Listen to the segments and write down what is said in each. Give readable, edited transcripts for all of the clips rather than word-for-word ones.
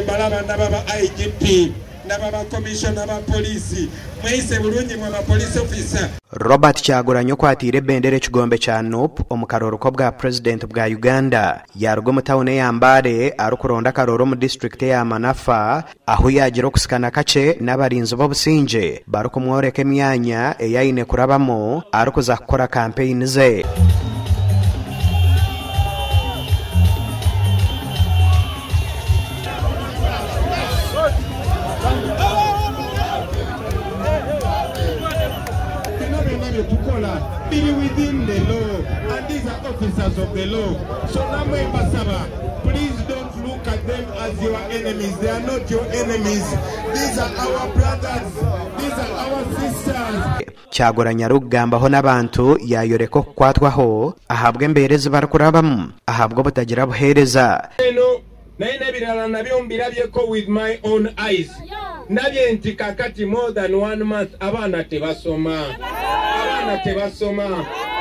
Mbalaba ndaba ba IGP ndaba ba Commissioner ba Police mweyise bulungi mwe ba Police Officer. Robert Kyagulanyi okwatiire ebendera ekigombe kya nup omu karooro k'obwa Purezidenti bwa Uganda yaaruga omu tauni eya Mbale arikuronda akarooro omu disiturikiti eya Manafa ahu yaagira okusikana kakye n'abarinzi b'obusingye barikumworeka emyanya ei aine kurabamu arikuza kukora kampeyini ze. Bino byona byetukola biri within the law and these are officers of the law so namwe mbasaba please don't look at them as your enemies they are not your enemies these are our brothers these are our sisters. Kyagulanyi arikugambaho n'abantu yaayoreka okukwatwaho ahabw'embeera ezi barikurabamu ahabw'obutagira buheereza. Eno naye nebirala nabyo mbirabyeko with my own eyes ndabye nti kakati more than one month abaana tebasoma abaana tebasoma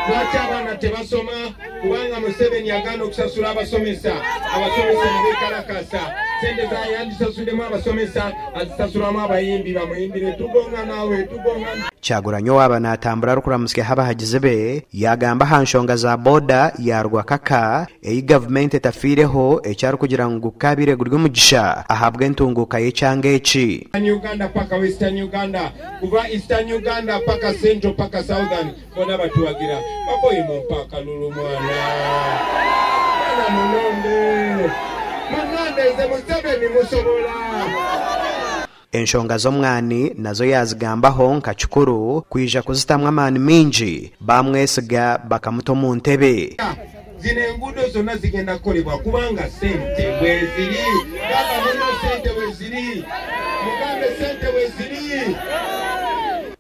lwaki abaana tebasoma kubanga museveni yagaana okusasula abasomesa abasomesa nebekalakasa sente zayandisasudemu abasomesa azisasulamu abayimbi bamuyimbire tugonga nawe tugonga Kyagulanyi owaaba naatambura arikuramutsyaho abahagizi be, yaagamba aha nshonga za boda ya Rwakaka ei gavumenti etafiireho eki arikugira ngu gukaabaire guri omugisha ahabw'entunguuka y'ekyanga eki. Uganda paka Western Uganda, kuva Eastern Uganda paka Central paka Southern bona batuwagira. Baboyi mumpe akalulu mwana. Mwana munonde. Munonde nze Museveni musobola. Enshonga z'omwani nazo yaazigambaho nka kikuru kwija kuzitamu amaani maingi baamwesiga bakamuta omu ntebe. Zino enguudo zonna zigenda kukolebwa kubanga ssente weeziri. Gamba munno ssente weeziri. Mugambe ssente weeziri.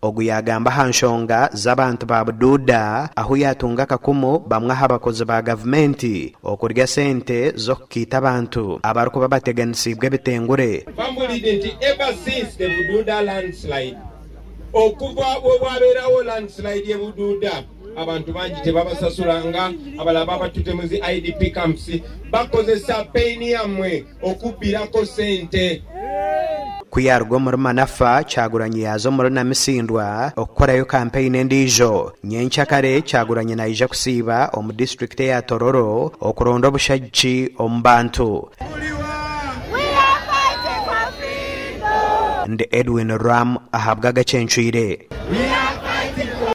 Ogu yaagamba aha nshonga z'abantu ba Bududa ahu yaatunga akakumu bamwe aha bakozi ba gavumenti okurya sente z'okukiita abantu abarikuba bateganisiibwe ebitengure. Bambuulidde nti ever since the Bududa landslide, okuva bwe wabeerawo landslide e Bududa, abantu bangi tebabasasulanga, abalala babatutte mu zi IDP camps, bakozesa pain yammwe okubbirako ssente. Ku yaaruga omuri Manafa, Kyagulanyi yaaza omuri Namisindwa okukorayo kampeyini endiijo. Nyenkyakare, Kyagulanyi naija kusiiba omu disiturikiti eya Tororo okuronda obushagiki omu bantu. Ndi Edwin Ram ahabw'Agacencwire.